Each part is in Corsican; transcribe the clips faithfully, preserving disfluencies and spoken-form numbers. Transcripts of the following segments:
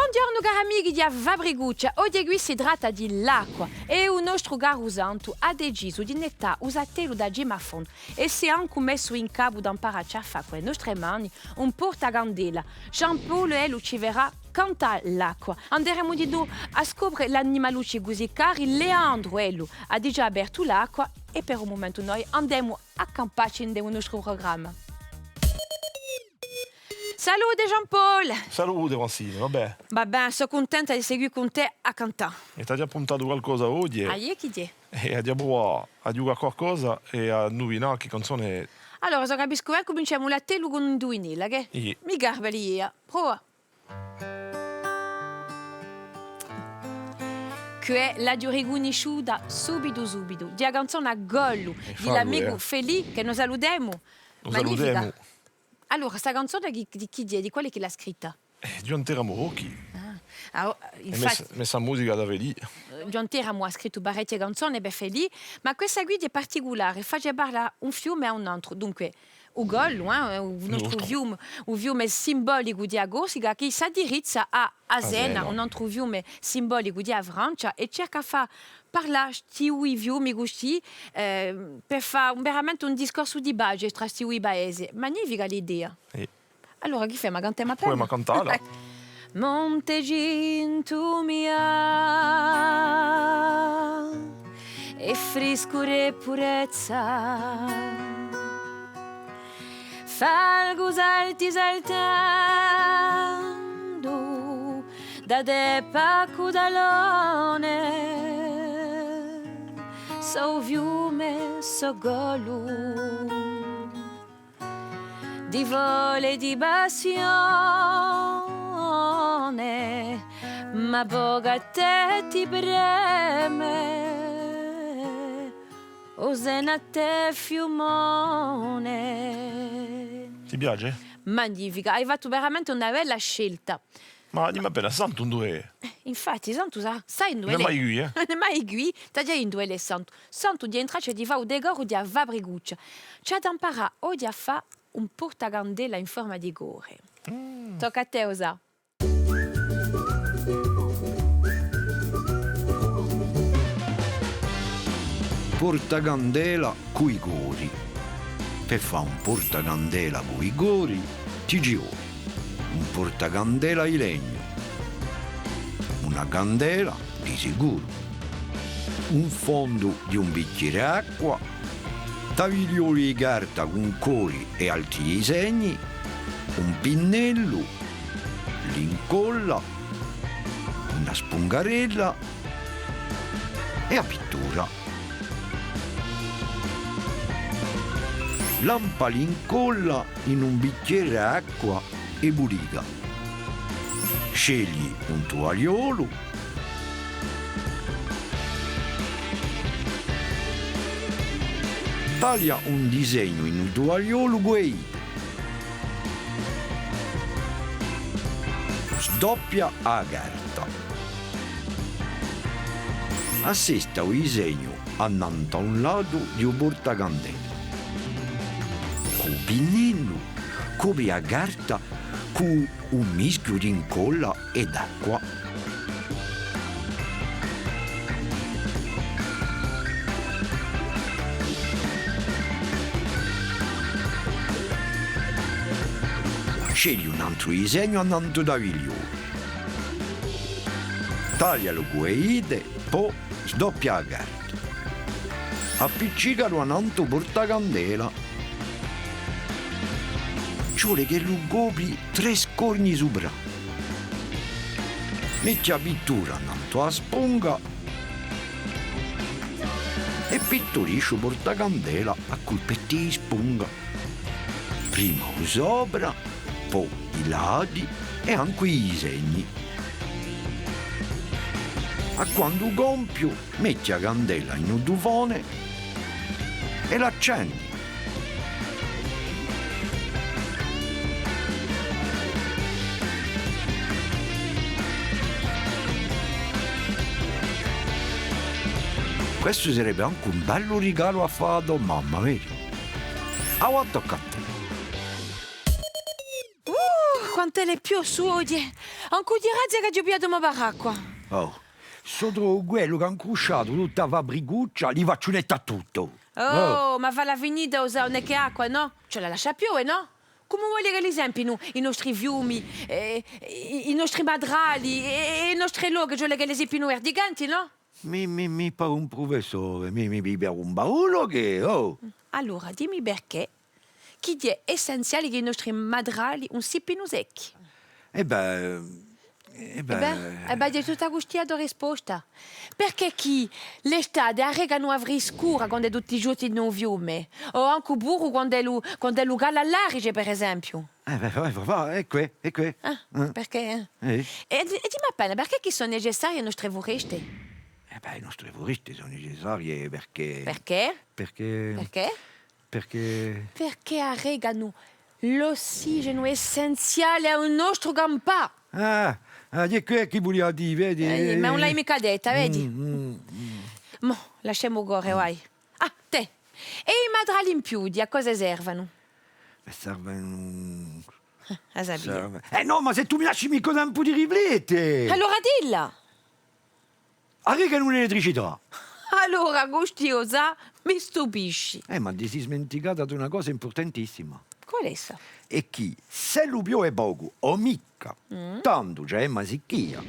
Bonghjornu cari amichi di a Fabricuccia, oghje quì si tratta di l'acqua è u nostru caru Santu hà decisu di nettà u so attellu da cima à fondu è s'hè ancu messu in capu d'amparà à fà cù e nostre mani un portacandela. Jean-Paul, ellu, ci verrà à cantà l'acqua. Anderemu dinù à scopre l'animalucci cusì cari, Leandru, ellu, hà digià apertu l'acqua è per u mumentu noi andemu à campà ci ind'è u nostru prugramma. Salute Jean-Paul! Salute Francine, và bè? Và bè, sò cuntenta di seguì cun tè à cantà. È t'aghju appruntatu qualcosa oghje? Ah iè, chì ghjè? È aghju da pruvà à ghjucà qualcosa è à induvinà chì canzone hè. Allora, s'o capiscu bè, cuminciemu l'attellu cù un'induvinella, chì? Iè. Mi garba l'idea. Prova. Chì l'aghju ricunnisciuta subitu subitu, di a canzona Gollu, di l'amicu Felì, chì no salutemu. Magnifica. Allora, sta canzona di, di chì ghjè? Di quale hè chì l'hà scritta? Eh, Ghjuvan Teramu Rocchi. Ah, ah, oh, infatti, messa, messa musica da Felì. Eh, Ghjuvan Teramu hà scrittu parechje canzone per Felì, ma questa quì hè particulare, face parlà un fiume à un antru. Dunque, u Gollu, eh, u nostru fiume, u fiume simbolicu di a Corsica, chì s'addirizza à a Sena, un antru fiume simbolicu di a Francia, è cerca à fà parlà sti dui fiumi cusì, eh, per fà un, veramente un discorsu di pace trà sti dui paesi. Magnifica l'idea. Allora, chì femu? Cantemu appena? Pudemu cantalla. Monte Cintu mia, è friscu è purezza, falcu salti saltandu, da tè pà Cutalone, sò fiume, sò Gollu, di fola è di passione, ma pocu à tè ti preme, o Sena à tè fiumone. Ti piace? Magnifica, hai fattu veramente una bella scelta. Ma dimmi appena, Santu induve hè? Eh, infatti, Santu sà, sai induve hè? Ùn hè mai quì, eh? Ùn hè mai quì, t'aghju da dì induve hè Santu. Santu hè in traccia di fà u decoru di a Fabricuccia. Ci hà da amparà oghje à fà un portacandela in forma di core. Mm. Tocca à tè, o Sà. Portacandela cù i cori. Per fà un portacandela cù i cori, ti ci vole un portacandela di legnu, una candela, di sicuru, un fondu di un bichjeru d'acqua, taviglioli di carta cù cori è altri disegni, un pinnellu, l'incolla, una spungarella è a pittura. Lampa l'incolla in un bichjeru d'acqua è pulita. Scegli un tuvagliolu. Taglia un disegnu in u tuvagliolu cù e dite. Sdoppia a carta. Assesta u disegnu annantu à un latu di u portacandela. Cù u pinnellu copri a carta cù un mischju d'incolla è d'acqua. Scegli un antru disegnu annantu à u tavigliolu. Taglialu cù e dite, po sdoppia a carta. Appiccicalu annantu à u portacandela. Ci vole ch'ellu copri trè scorni supra. Metti a pittura annantu à a spunga è pitturisci u portacandela à culpetti di spunga. Prima u sopra, po i lati è ancu i disegni. À quandu compiu, metti a candela in u tufone è l'accendi. Questu sarebbe ancu un bellu rigalu à fà à a to mamma, veru? Avà tocca à tè. Uh! quant'ellu hè più suoghje. Ancu di razza ch'aghju pigliatu mo paracqua. Oh, s'o trovu quellu ch'hà incrusciatu tutta a fabricuccia, li facciu netta tuttu. Oh, ma falla finita, o Sà, ùn hè chè acqua, nò? Ci vole à lascià piove, nò? Cumu voli ch'elli sempinu i nostri fiumi, eh, i, i nostri matrali, è, è i nostri lochi, ci vole ch'elli sempinu verdicanti, nò? Mi, mi, mi pari un prufessore, mi, mi, mi pari un baullu chì, oh! Allora, dimmi perchè chì hè essenziale chì i nostri matrali ùn sippinu secchi. È bè, è bè. È bè, è bè, hè tutta custì a to risposta. Perchè chì l'estate arrecanu a friscura quand'ellu ti ghjotti in u fiume, o ancu puru quand'ellu, quand'ellu cala à l'arice, per esempiu. Eh, bè, và, và, và, hè què, hè què. Ah, perchè, eh? Eh. È, è dimmi appena, perchè chì sò necessarie e nostre fureste? Eh bè, e nostre fureste sò necessarie perchè... Perchè? Perchè... Perchè? Perchè? Perchè arrecanu l'ossigenu essenziale à u nostru campà! Ah, ah, hè què chì vulia dì, vedi? Eh, ma ùn l'hai micca detta, vedi? Mm, mm, mm. Mo, lasciemu corre, vai. Ah, tè! È i matrali in più, à cosa servanu? Bè, servanu... Ah, a sapia. Serve... Eh nò, ma s'è tù mi lasci micca tempu di riflette! Allora dilla! Arrecanu l'elettricità! Allora, custì, o Sà, mi stupisci. Eh, ma ti sì smenticata d'una cosa impurtantissima. Quale hè essa? Hè chì, s'ellu piove pocu o micca, tandu ci hè a sicchia.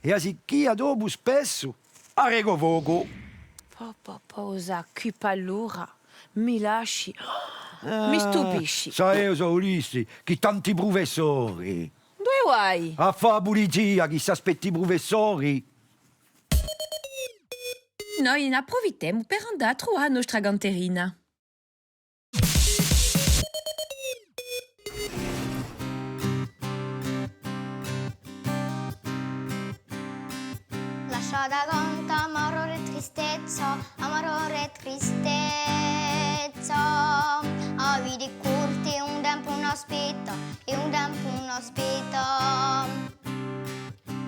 È a sicchia dopu spessu arreca u focu. Po, po, po, o Sà, chì pallura, mi lasci. Mi stupisci. Sà, eiu sò Ulissi, chì tanti prufessori. Induve vai? À fà a pulizia, chì s'aspetti i prufessori. Noi n'apprufittemu per andà à truvà a nostra canterina. Lasciate à cantà, amarore è tristezza, amarore è tristezza. A vita hè curta è un tempu ùn aspetta, è un tempu ùn aspetta.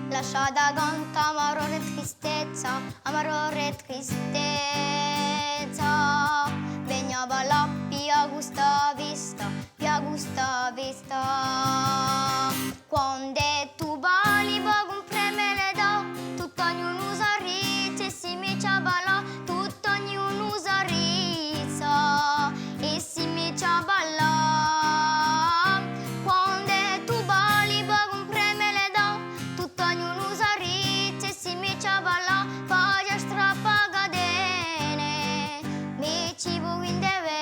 Lasciate à cantà, amarore è tristezza, amarore è tristezza. Veni à ballà, piglia questa festa, piglia questa festa. Quand'è tù balli, pocu impreme l'età, tuttu ognunu s'arrizza è si mette à ballà, tuttu ognunu s'arrizza è si mette à ballà. Quand'è tù balli, pocu impreme l'età, tuttu ognunu s'arrizza è si mette à ballà, faci a strappa catene, metti pocu in te vene.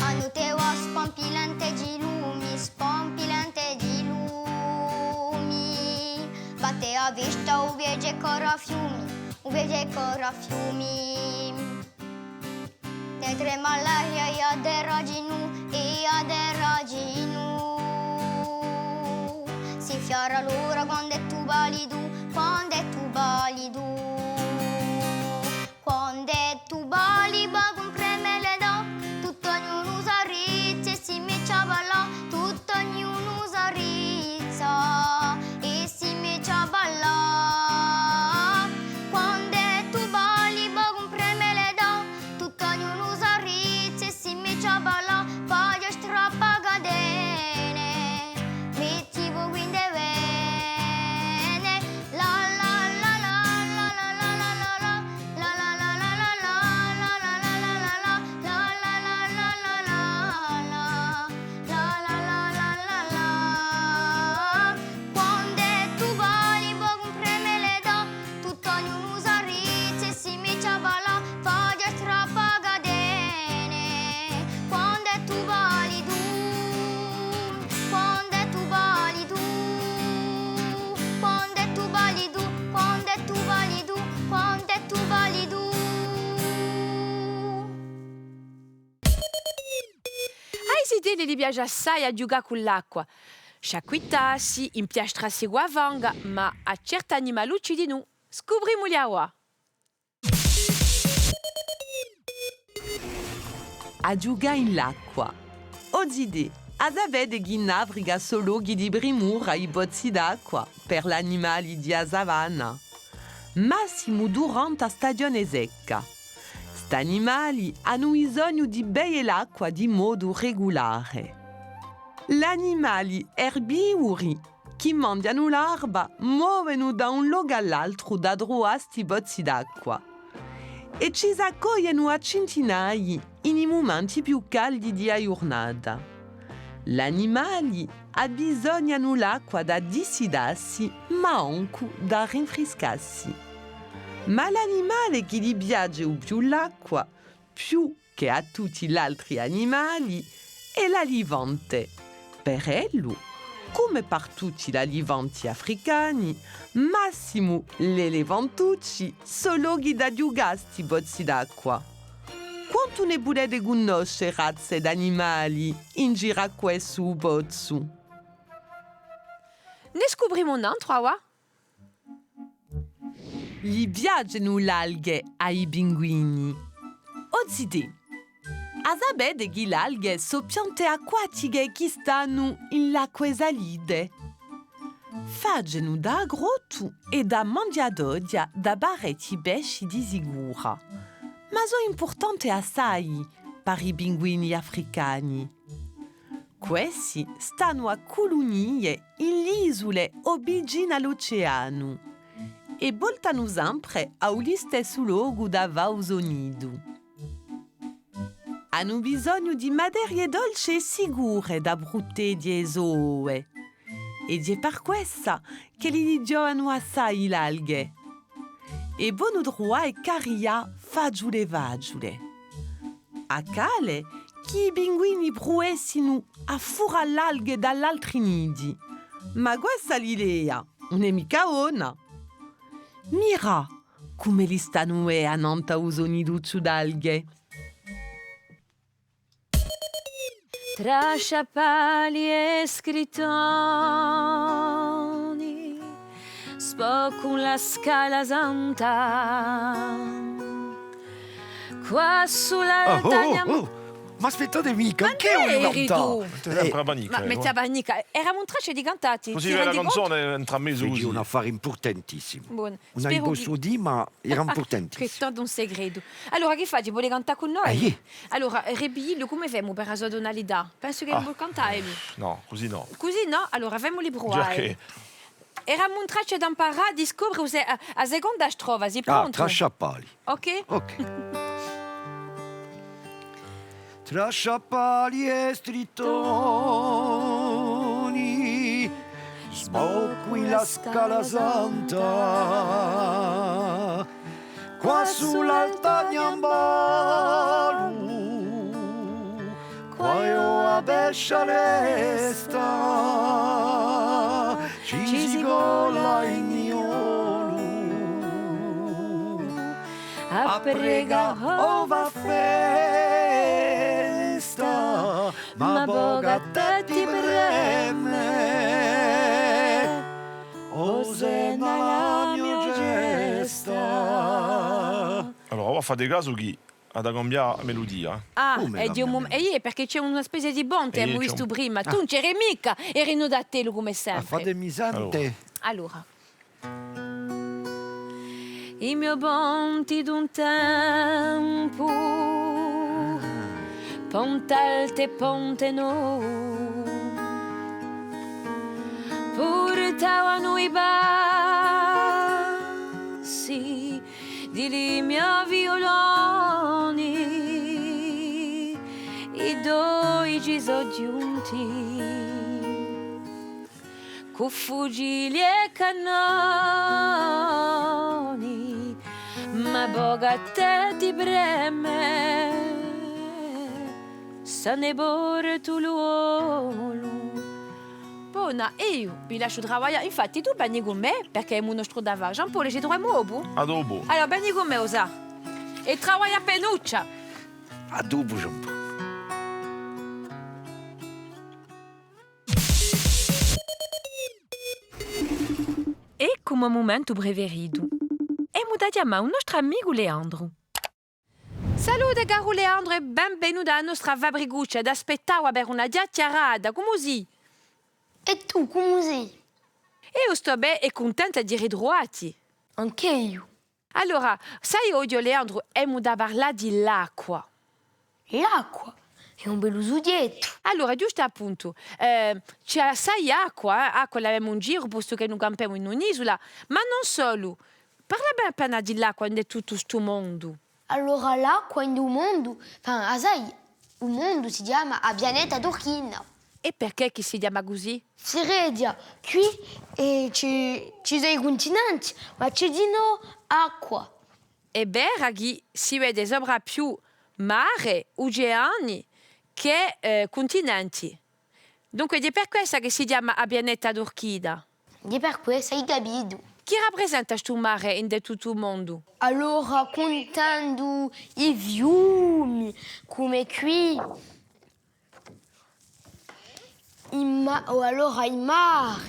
A notte và spampillante di lumi, spampillante di lumi. Batte a vista, u viaghju corre à fiumi, u viaghju corre à fiumi. Ne trema l'aria è a terra dinù, è a terra dinù. Si fiara l'ora quand'è tù balli tù, quand'è tù balli tù. Quand'è tù balli, pocu impreme l'età, tuttu ognunu s'arrizza è si mette à ballà, tuttu ognunu s'arrizza è si mette à ballà. Quand'è tù balli, pocu impreme l'età, tuttu ognunu s'arrizza è si mette à ballà, faci a strappa catene, metti pocu in te vene. La la la la. Quand'è tù balli, pocu impreme l'età, tuttu ognunu s'arrizza è si mette à ballà, faci a strappa catene. Quand'è tù balli tù, quand'è tù balli tù, quand'è tù balli tù, quand'è tù balli tù, quand'è tù balli tù. À i zitelli li piace assai à ghjucà cù l'acqua, sciacquittassi, impiastrassi cù a fanga, ma à certi animalucci dinù. Scuprimuli avà! À ghjucà in l'acqua. O zitè, a sapete chì in Africa sò lochi di primura i pozzi d'acqua per l'animali di a savana? Massimu durante a stagione secca. St'animali anu bisognu di beie l'acqua di modu regulare. L'animali erbivori chì manghjanu l'arba movenu da un locu à l'altru da truvà sti pozzi d'acqua è ci s'accoglienu à cintinaie in i mumenti più caldi di a ghjurnata. L'animali abbisognanu l'acqua da dissitassi, ma ancu da rinfriscassi. Ma l'animale chì li piace u più l'acqua, più chè à tutti l'altri animali, hè l'alifante. Per ellu, cum'è per tutti l'alifanti africani, massimu l'elefantucci, sò lochi da ghjucà sti pozzi d'acqua. Quantu ne pudete cunnosce razze d'animali in giru à quessu pozzu? Ne scuprimu un antru, avà? Li piacenu l'alghe à i pinguini. O zitè, a sapete chì l'alghe sò piante acquatiche chì stanu in l'acque salite? Facenu da aggrottu è da manghjatoghja da parechji pesci di sicura, ma sò impurtante assai per i pinguini africani. Quessi stanu à culunie in l'isule o vicinu à l'oceanu è voltanu sempre à u listessu locu da fà u so nidu. Anu bisognu di materie dolce è sicure da pruteghje e so ove, è hè per quessa ch'elli li ghjovanu assai l'alghe. È ponu truvà è carrià faciule faciule. Accade chì i pinguini pruvessinu à furà l'alghe da l'altri nidi, ma quessa l'idea ùn hè micca bona. Mira cum'elli stanu annant'à u so niducciu d'alghe. Trà sciappali è scrittoni, sboccu in la scala santa. Quassù l'alta... Oh, oh, oh, oh. Ma aspettate micca, ma chì vogliu cantà? Tè, eh, sempre a panica, ma metti a panica. Eramu in traccia di cantà, ti rendi contu? Cusì la canzone entra in mezu cusì. Hè un affare impurtantissimu. Bon. Ùn possu dì, ma era impurtantissimu. Questu hè un segretu. Allora, chì faci? Voli cantà cù noi? Ah, iè. Allora, eh, Rebillu, cumu femu per a so tonalità? Pensu chì ùn voli cantà, eh, ellu. Nò, cusì nò. Cusì nò? Allora, femuli pruvà. Già chì eramu in traccia d'amparà, di scopre a se-, a, a seconda strofa, sì prontu? Ah, trà sciappali. Ok? Ok. Trà sciappali è strittoni, sboccu in la scala santa, quassù l'alta Gnambalu, quaghjò a pescia lesta, ci si cola in Niolu à pregà o fà festa, ma pocu à tè ti preme, o sè nella mia cesta. Allora, avà fate casu chì hà da cambià meludia. Ah, cumu hè di un mom-, è iè, perchè ci hè una spezia di ponte, emu vistu prima. Tù ùn c'eri micca, eri in u tattellu cum'è sempre. Ah, fatemi sente. Allora. I mio ponti d'un tempu, Ponte Altu è Ponte Novu, purtavanu i passi di li mio figliuloni, i dui ci sò ghjunti, cù fucili è cannoni, ma pocu à tè ti preme, s'è ne portu l'olu. Bona, eiu vi lasciu travaglià. Infatti, tù veni cù mè, perchè emu u nostru da fà. Jean-Paul, ci truvemu dopu? À dopu. Allora, veni cù mè, o sà. È travaglia appenuccia. À dopu, Jean-Paul. Eccu u mo mumentu preferitu. Emu da chjamà u nostru amicu Leandru. Salute, caru Leandru, è benvenutu à a nostra fabricuccia. T'aspettava per una chjachjarata. Cumu sì? È tù, cumu sì? Eiu stò bè è cuntenta di ritruvà ti. Ancu eiu. Allora, sai, oghje, Leandru, emu da parlà di l'acqua. L'acqua hè un bellu sughjettu. Allora, ghjustu appuntu, eh, ci hè assai acqua, eh? Acqua l'avemu in giru, postu chì no campemu in un'isula, ma ùn solu. Parlami appena di l'acqua in tuttu stu mondu. Allora, l'acqua in u mondu, enfin, a sai, u mondu si chjama a pianeta turchina. È perchè chì si chjama cusì? Si crede, quì, eh, ci, ci sò i cuntinenti, ma ci hè dinò acqua. Hè vera chì si vede sopra più mare, uceani, chè, eh, cuntinenti. Dunque, hè per quessa chì si chjama a pianeta turchina. Hè per quessa, ai capitu. Chì raprisenta stu mare in tuttu u mondu? Allora, cuntendu i fiumi, cum'è quì, i ma-, o allora i mari,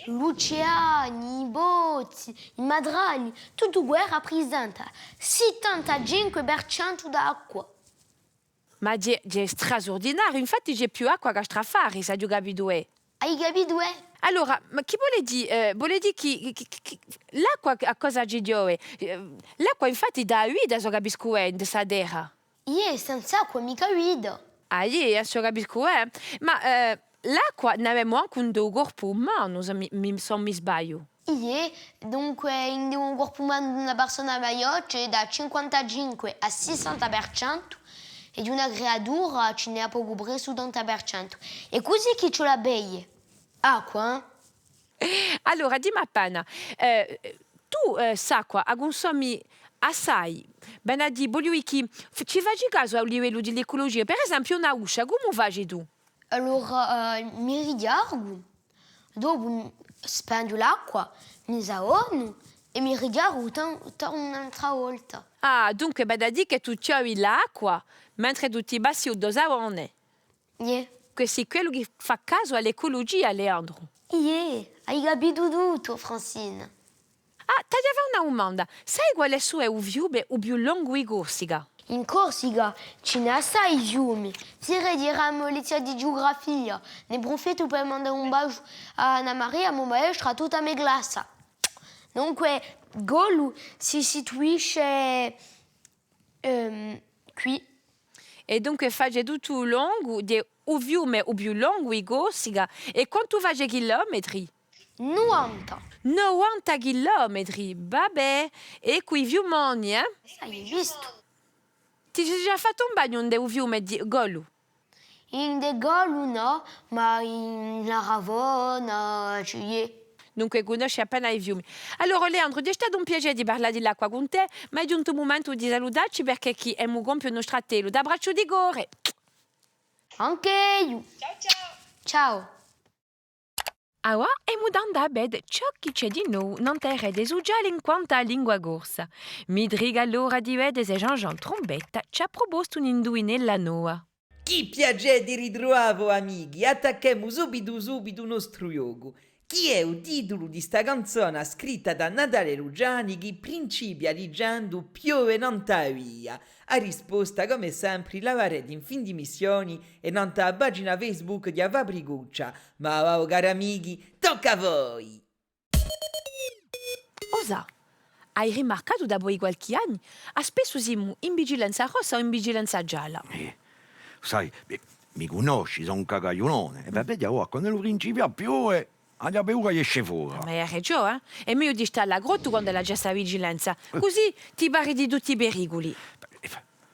l'uceani, i pozzi, i matrali, tuttu què raprisenta settantacinque per centu d'acqua. Ma hè, hè strasurdinariu, infatti ci hè più acqua chè strafari, s'aghju capitu, eh. Ai capitu, eh? Allora, ma chì vole dì, eh, vole dì chì, chì, chì, chì, l'acqua à cosa ci ghjova? Eh, l'acqua infatti dà a vita, s'o capiscu, eh, in sta terra. Iè, senz'acqua micca vita. Ah, iè, s'o capiscu, eh. Ma, eh, l'acqua n'avemu ancu in u corpu umanu, s'o mi, mi, s'o mi sbagliu. Iè, dunque, in u corpu umanu d'una persona maiò ci hè da cinquantacinque à sessanta per centu, è d'una criatura ci n'hè à pocu pressu ottanta per centu. È cusì chì ci vole à beie? Acqua, eh? Allora, dimmi appena, eh, tù, eh, st'acqua a cunsomi assai, vene à dì, vogliu dì chì f-, ci faci casu à u livellu di l'eculugia? Per esempiu, una duscia, cumu faci tù? Allora, eh, mi ricargu, dopu spenghju l'acqua, mi savonu è mi ricargu tan-, tan-, un'altra volta. Ah, dunque, vene à dì chì tù chjovi l'acqua mentre tù ti passi u to savone. Iè. Questu hè quellu chì fà casu à l'eculugia, Leandru. Iè, ai capitu tuttu, Francine. Ah, t'aghju da fà una dumanda. Sai quale hè u fiume u più longu di Corsica? In Corsica ci n'hè assai fiumi. Ti credi, eramu à u liziu di geugrafia. Ne prufittu per mandà un basgiu à Anna Maria, a mo maestra, à tutta a me classa. Dunque, Golu si situisce, ehm, quì. È dunque face tuttu u longu di u fiume u più longu di Corsica. È quantu face chilometri? Nuvanta. Nuvanta chilometri, va bè, è cù i fiumoni, eh? Ai vistu? Ti sì digià fattu un bagnu in u fiume di Golu? In u Golu nò, ma in a Ravona, ci hè. Dunque, cunnosci appena i fiumi. Allora, Leandru, hè statu un piacè di parlà di l'acqua cun tè, ma hè ghjuntu u mumentu di salutacci perchè chì emu compiu u nostru attellu. T'abbracciu di core! Ancu eiu! Ciao, ciao! Ciao! Avà emu da andà à vede ciò chì ci hè di novu nant'à e rete suciale in quant'à a lingua corsa. Mi trica allora di vede s'è Jean-Jean Trombetta ci hà prupostu un'induvinella nova. Chì piacè di ritruvà vi, amichi! Attacchemu subitu subitu u nostru ghjocu. Chì hè u titulu di sta canzona scritta da Natale Luciani chì principia dicendu piove nant'à a via? A risposta, cum'è sempri, l'avarete in fin di missioni è nant'à a pagina Facebook di a Fabricuccia. Ma avà, o cari amichi, tocca à voi! O Sà, ai rimarcatu dapoi qualchì anni, à spessu simu in vigilenza rossa o in vigilenza gialla? Eh, sai, bè, mi cunnosci, sò un cagagliulone. È va bè, avà, quand'ellu principia à piove, aghju a paura ch'esce fora. Ma hai ragiò, eh? Hè megliu di stà à l'agrottu quand'ella ci hè sta vigilenza. Eh. Cusì ti pari di tutti i periculi. Eh,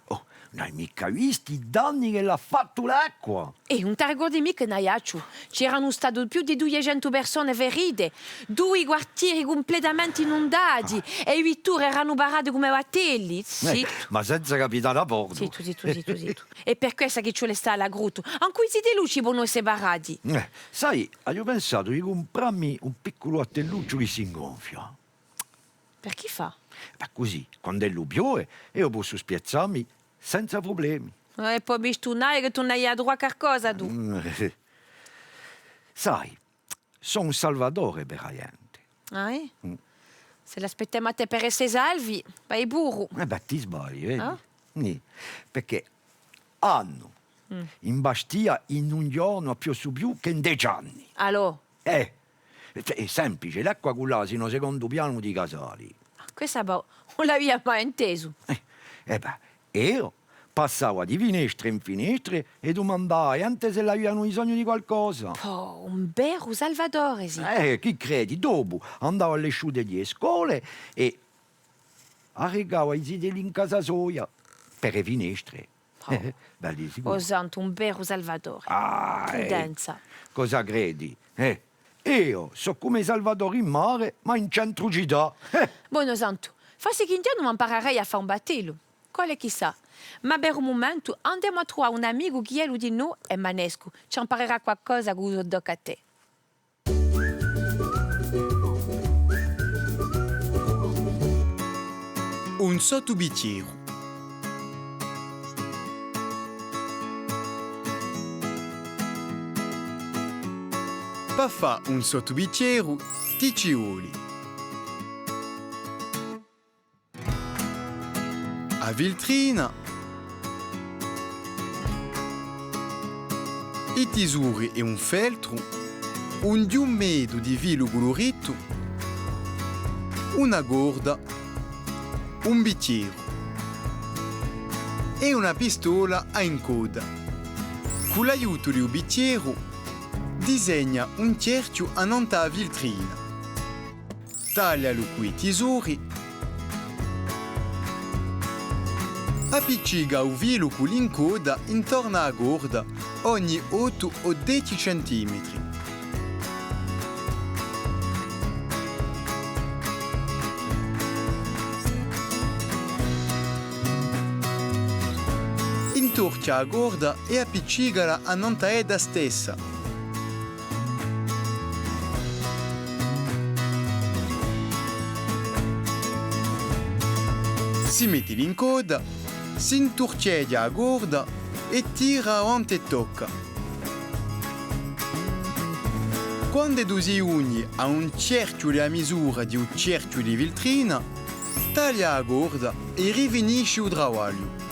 oh, ùn hai micca vistu i danni ch'ella hà fattu l'acqua? Eh, ùn t'arricordi micca in Aiacciu? Ci eranu stati più di duiecentu persone ferite, dui quartieri cumpletamente inundati, ah, è i vitture eranu parate cum'è battelli. Eh, zittu. Ma senza capitanu à bordu. Zittu, zittu, zittu, zittu. Hè per quessa chì ci vole à stà à l'agrottu. Ancu i zitellucci ponu esse parati. Eh, sai, aghju pensatu di cumprammi un picculu battellucciu chì s'ingonfia. Per chì fà? Bè, cusì, quand'ellu piove, eiu possu spiazzammi senza prublemi. Eh, è po mi stunai chì tù n'hai da truvà qualcosa, tù. Mm, sai, sò un salvatore per a ghjente. Ah, eh? Mm. S'elli aspettemu à tè per esse salvi, vai puru. Eh bè, ti sbagli, vedi? Ah? Nì, perchè annu, mm, in Bastia in un ghjornu hà piossu più chè in dece anni. Allora? Eh, hè semplice, l'acqua cullava sinu à u secondu pianu di i casali. Quessa bò, ùn l'avia mai intesu. Eh, eh bè, eiu passava di finestra in finestra è dumandava à a ghjente s'elli avianu bisognu di qualcosa. Pò, un veru salvatore, sì. Eh, chì credi? Dopu andava à l'esciute di e scole è arricava i zitelli in casa soia per e finestre. Pò. Bellu sicuru. O Santu, un veru salvatore. Ah, eh, prudenza. Cosa credi? Eh? Eiu sò cum'è i salvatori in mare, ma in centru cità. Eh! Bonu Santu, forse chì un ghjornu m'amparerei à fà un battellu. Quale chì sà? Ma per u mumentu andemu à truvà un amicu chì ellu dinò hè manescu, ci amparerà qualcosa cù u so tocca-tè. Un sottubichjeru. Pà fà un sottubichjeru ti ci voli a filtrina, i tisori è un feltru, un ghjumeddu di filu culuritu, una corda, un bichjeru è una pistola à incodda. Cù l'aiutu di u bichjeru, disegna un chjerchju annant'à a filtrina. Taglialu cù i tisori. Appiccica u filu cù l'incodda intornu à a corda ogni ottu o deci centimetri. Intorchja a corda è appiccicala annant'à edda stessa. Si metti l'incodda, s'inturchjeghja a corda è tira avanti è tocca. Quand'eddu si ghjunghji à un chjerchju di a misura di u chjerchju di filtrina, taglia a corda è rifinisci u travagliu.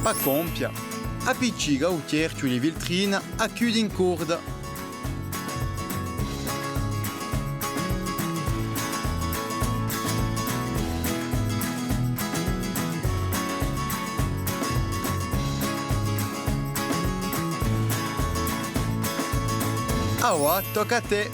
Pà compia, appiccica u chjerchju di filtrina à chjudi in corda. Avà, tocca à tè.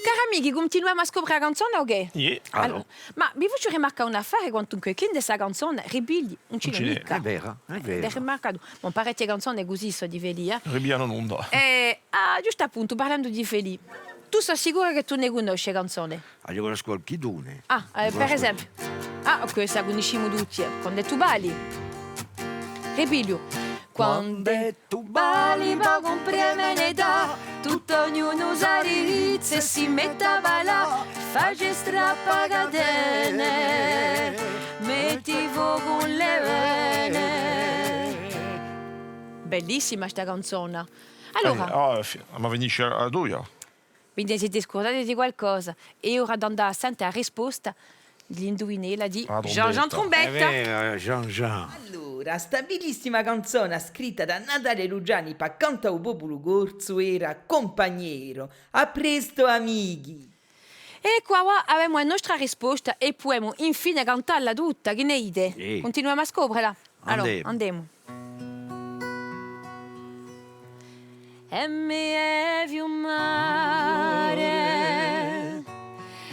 Cari amichi, cuntinuemu à scopre a canzona o chè? Iè. Allora, ma vi facciu rimarcà un affare quantunque, chì in sta canzona, Ripigli, ùn ci n'hè micca. Hè vera, hè vera. L'hè rimarcatu. Ma parechje canzone cusì sò di Felì, eh. Ripiglianu l'onda. Eh, ah, ghjustu appuntu, parlendu di Felì, tù sò sicura chì tù ne cunnosci e canzone? Ah, ne cunnoscu qualchiduna. Ah, eh, per esempiu. Ah, quessa a cunniscimu tutti, eh. Quand'è tù balli. Ripigliu. Quand'è tù balli, pocu preme ne dà, tuttu ognunu s'arrizza è si mette à ballà, face strappa catene, metti focu in le vene. Bellissima sta canzona. Allora. Eh, ah, fi-, ma finisce a, a toia. Vi ne site scurdati di qualcosa. Hè ora d'andà à sente a risposta di l'induvinella di Jean-Jean Trumbetta. Hè vera, Jean-Jean. Allora, sta bellissima canzona scritta da Natale Luciani pà Canta u Populu Corsu era Compagnero. À prestu, amichi! È quì avà avemu a nostra risposta è pudemu infine cantalla tutta, chì ne dite? Sì. Cuntinuemu à scoprela. Allora, andemu. Andemu. È mi è u mare,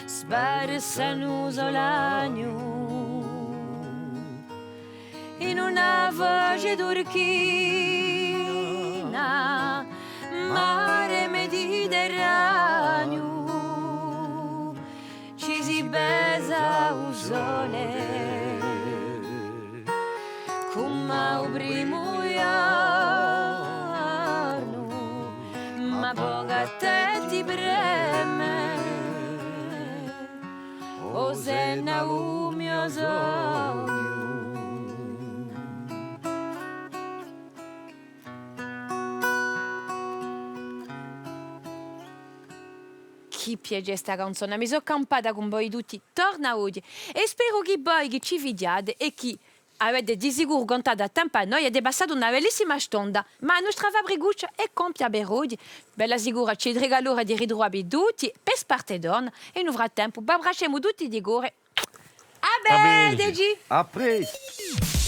sparsa in u so lagnu, in una foce turchina, mare Mediterraniu, ci si pesa u sole, cum'è u primu ghjornu, ma pocu à tè ti preme, o sè nà u mio sognu. chì piace sta canzona, mi sò campata cun voi tutti, torna oghje. È speru chì voi chì ci fighjate è chì avete di sicuru cantatu à tempu à noi, avete passatu una bellissima stonda. Ma a nostra fabricuccia hè compia per oghje. Bella sicura, ci hè l'ora di ritruvà vi tutti, per sparte torna, è in u frattempu, v'abbracciemu tutti di core. À vedeci! À prestu!